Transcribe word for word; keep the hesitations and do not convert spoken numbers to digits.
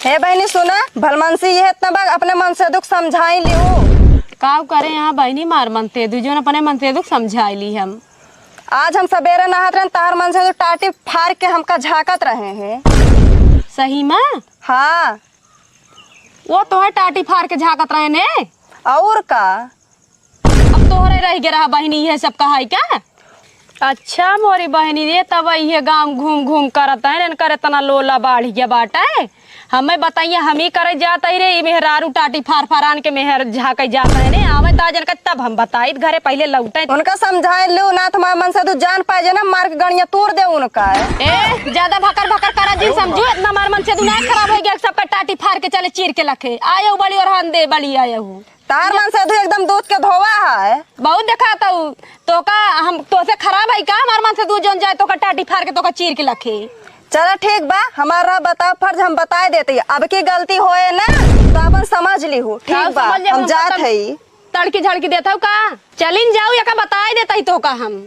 हे बहिनी सुना, भलमनसी ये इतना बा, अपने मनसेदू क समझाइ लिहू। काउ करे यहाँ बहिनी, मार मनसेदू, जौन अपने मनसेदू क समझाइ ली हम। आज हम सबेरे नहात रहेन, तहार मनसेदू टाटी फार के हमका झाँकत रहे हैं। सही मा? हाँ। वो तोहैं टाटी फार के झाँकत रहे ने? अउर का? अब तोहरे रहि गे रहा बहिनी, इहे सब कहाई का? अच्छा मोरी बहिनी, ये तब इहे गाँव घूम घूम करत हैं, इनकर इतना लोला बाढ़ि गया बाटे। हमें बताइए, हम ही करे जात ही रे, ई मेहरारू टाटी फार फार आन के मेहर झाँके जात है ने, आवे त आज इनका तब हम बताई, घरे पहिले लौटे। उनका समझाइ लिहू ना, तुम्हार मनसेदू जान पाए जे ना, मार के गड़िया तूर दे उनका। ए, ज्यादा भकर भकर करा जिन समझू, इतना मार मनसेदू ना खराब होइ गया, सबका टाटी फार के चले चीर के लखे। आयो बड़ी और हन दे बड़ी आयो हूँ। तहार मनसेदू एकदम दूध के धोवा है। बहुत देखात हऊ, तोका हम, तोसे खराब है का? हमार मनसेदू जौन जाए तोका टाटी फार के तोका चीर के लखे। चला ठीक बा, हमार रहा बतावा फर्ज, हम बताइ देत ही। अब की गलती होए ना तो अपन समझ लिहू, ठीक बा? समझ ले, हम हम जात तड़-, हई। तड़की झड़की देत हऊ का? चलिन जाऊ, एका बताइ देत ही तोका हम।